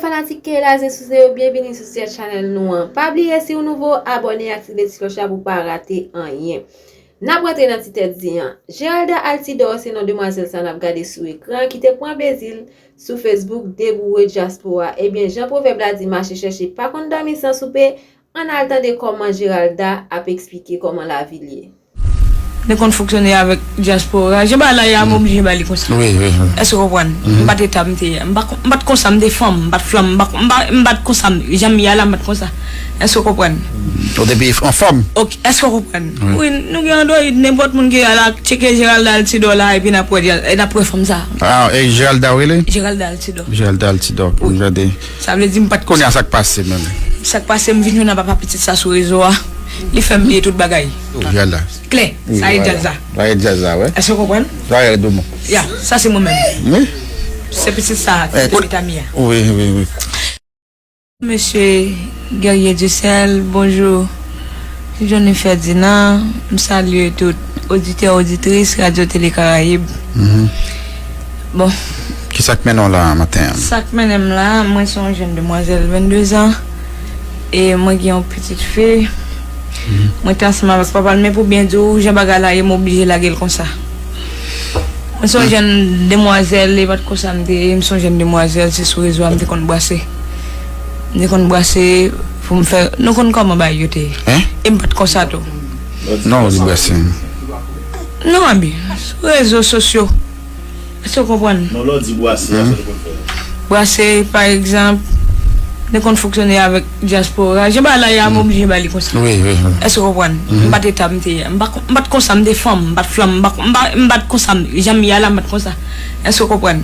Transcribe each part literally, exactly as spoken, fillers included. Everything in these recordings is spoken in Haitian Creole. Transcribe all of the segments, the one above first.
Fanatik Keyla Zensouze yo, byenvini sou Sèt Chanèl nou an. Pa bliye, si w nouvo, abòne, aktive ti klòch la pou w pa rate anyen. N ap rantre nan ti tèt di an. Geralda Altidor se non demwazèl sa n ap gade sou ekran ki te pran plezi l sou Facebook deboure dyaspora. Ebyen, jan pwovèb la di, mache chèche pa konn dòmi san soupe, ann al tande kòman Geralda ap eksplike kòman lavi l ye. Nou konn fonksyone avèk dyaspora. Jan bagay la ye a, m oblije ba li konsa. Wi, wi, wi. Èske w konprann? M pa t eta m te ye a. M pa t konsa, m te fanm, m pa t flanm, m pa t konsa, jan m ye a la, m pa t konsa. Èske w konprann? Ou te pi anfòm. Ok, èske w konprann? Wi, nou gen Android, nenpòt moun ki a la, tcheke Geralda Altidor la, epi n ap wè, n ap wè fanm sa. Ah, e Geralda w rele? Geralda Altidor. Geralda Altidor, pou m gade. Sa vle di m pa t konn. Kounye a sa k pase menm? Sa k pase, m vin jwenn ak papa pitit sa sou rezo a. Li fè m bliye tout bagay. Klè, sa e djaz la. Sa e djaz la, wi. Èske w konprann? Sa e doumou. Ya, sa se mwen menm. Wi. Se pitit sa ki te met a mi a. Wi, wi, wi. Mesye Guerrier Dieuseul, bonjou. Johnny Ferdinand, m salye tout oditè, oditris Radyo Tele Karayib. Bon. Kisa k mennen w la maten an? Sa k mennen m la, mwen se yon jèn demwazèl vennde zan. E mwen gen yon pitit fi. Mwen te ansanm avèk papa l, men pou byen di w, jan bagay la ye, m oblije lage l konsa. Mwen se yon jèn demwazèl, e pa t konsa m te ye, m se yon jèn demwazèl, se sou rezo a m te konn brase. M te konn brase pou m fè, nou konn kòman bagay yo te ye. E m pa t konsa tou. Non, li brase. Non, abi, sou rezo sosyo. Èske w konprann? Non, lè w di brase, sa nou konn fè. Brase, pa egzanp, nou konn fonksyone avèk dyaspora. Jan bagay la ye a, m oblije ba li konsa. Wi, wi, wi. Èske w konprann? M pa t eta m te ye a. M pa t konsa, m te fanm, m pa t flanm, m pa t konsa, jan m ye a la, m pa t konsa. Èske w konprann?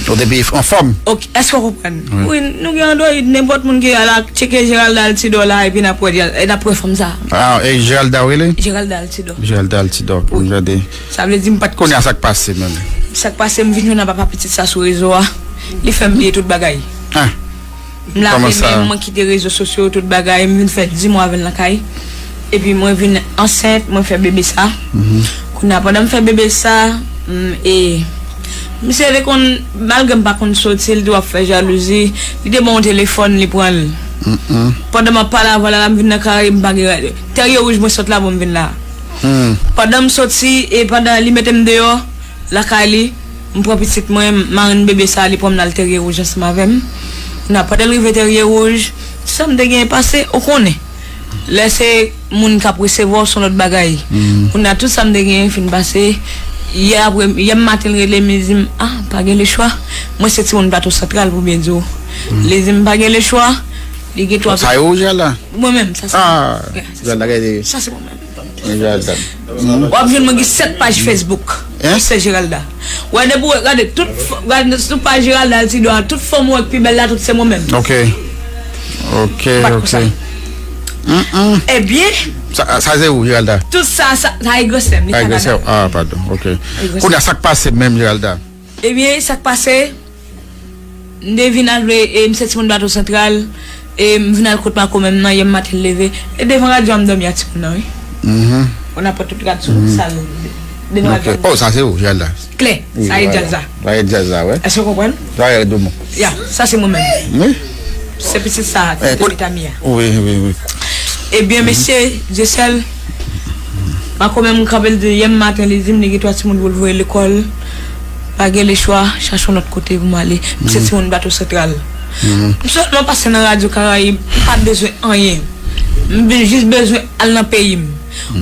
Ou te pi anfòm. Ok, èske w konprann? Wi, nou gen Android, nenpòt moun ki a la, tcheke Geralda Altidor la, epi n ap wè, n ap wè fanm sa. Ah, e Geralda w rele? Geralda Altidor. Geralda Altidor, pou m gade. Sa vle di m pa t. Kounye a sa k pase menm? Sa k pase, m vin jwenn ak papa pitit sa sou rezo a. Li fè m bliye tout bagay. M lave men m, mwen kite rezo sosyo, tout bagay, m vin fè di mwa avè l nan kay. Epi mwen vin ansent, mwen fè bebe sa. Kounye a, pandan m fè bebe sa, m, e, misye te konn, malgre m pa konn soti, li te ap fè jalouzi, li te ban yon telefòn, li pran l. Pandan m ap pale avè w la, la m vin nan kay, m pa gen, Terye Wouj mwen sot la pou m vin la. Pandan m soti, e pandan li mete m deyò, lakay li, m pran pitit mwen, marenn bebe sa, li pran m nan Terye Wouj ansanm avè m. Kounye a, pandan l rive Terye Wouj, sa m te genyen pase, ou konnen. Lè se moun k ap resevwa w, se yon lòt bagay. Kounye a, tout sa m te genyen fin pase. Yè apre, yè maten, l rele m, li di m, ah, pa gen lechwa. Mwen se timoun Plato Santral, pou byen di w. Li di m, pa gen lechwa. Li gen twa. Sa yo, Geralda? Mwen menm, sa se. Ah, Geralda, gade. Sa se mwen menm. Geralda. W ap jwenn mwen gen sèt paj Facebook. Hein? Se Geralda. W gade pou, gade tout, gade sou paj Geralda Altidor a, tout fanm ou wè k pi bèl la, tout se mwen menm. Ok. Ok, ok. Ebyen. Sa, sa se ou, Geralda? Tout sa, sa, sa e gran sè m, li Kanada. Ah, padon, ok. Kounye a, sa k pase menm, Geralda? Ebyen, sa k pase, m te vin al, e, m se timoun Plato Santral, e, m vin al kot makomè m nan, yè maten l leve, e devan radyo a m dòmi ak timoun nan, wi. Ou nan pòt tout rad sou sal, devan radyo a m. Oh, sa se ou, Geralda. Klè, sa e djaz la. Sa e djaz la, wi. Èske w konprann? Sa e doumou. Ya, sa se mwen menm. Wi. Se pitit sa ki te met a mi a. Wi, wi, wi. Ebyen, mesye Dieuseul, makomè m kanpe, l di, yè maten, li di m li gen twa timoun pou l voye lekòl. Pa gen lechwa, chache yon lòt kote pou m ale. M se timoun Plato Santral. M sèlman pase nan Radyo Karayib, m pa bezwen anyen. M be-, jis bezwen al nan peyi m.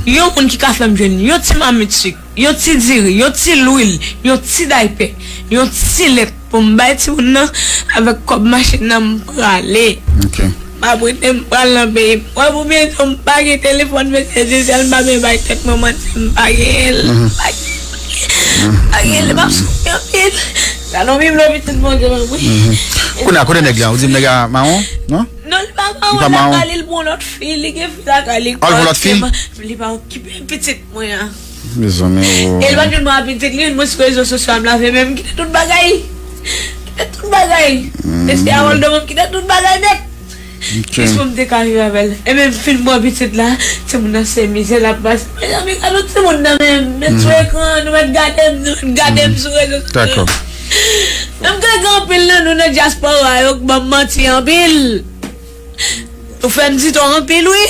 Yon moun ki ka fè m jwenn yon ti mamit sik, yon ti diri, yon ti lwil, yon ti daypè, yon ti lèt pou m bay timoun nan, avèk kòb machin nan m prale. Ok. M ap rete, m pral nan peyi m. Mwen pou byen di w, m pa gen telefòn, mesye Dieuseul, m pa bezwen bay tèt mwen manti, m pa genyen l. M pa genyen l, m ap soufri anpil. Gade yon biblo pitit Bondye mwen, wi. Kounye a, kote nèg la? Ou di m nèg la mawon? Non? Non, li pa mawon, lakay li, li pran lòt fi, li gen fi lakay li. Ah, li pran lòt fi? Li pa okipe pitit mwen an. Mezanmi, oh. E l pa t jwenn mwen ak pitit li, mwen sou rezo sosyo a, m lave men m, kite tout bagay. Kite tout bagay. Mesye Harold, mwen kite tout bagay nèt. Ok. Jis pou m te ka viv avè l. E menm fin pran pitit la, timoun nan se mizè l ap pase. Mezanmi, gade yon timoun nan menm, met sou ekran, nou mèt gade m, nou mèt gade m sou rezo sosyo. Dakò. M gen gen anpil nan nou nan dyaspora yo k ban m manti anpil. Nou fè m di tò anpil, wi.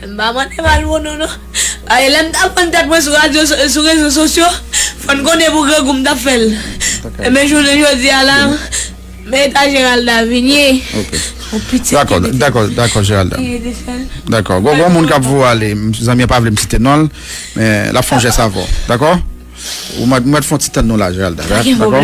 M pa mande mal pou nou, non. Aye, lè m t ap vann tèt mwen sou radyo, sou rezo sosyo, fò n konnen pou grangou m t ap fè l. Ebyen, jounen jodi a la, men eta Geralda vin ye. Ok. Dakò, dakò, dakò, Geralda. Dakò. Gon, gon moun k ap voye ale, zanmi an pa vle m site non l, men l ap fè yon jès avè w. Dakò? Ou mèt, mèt fè yon ti tann nou la, Geralda. Dakò?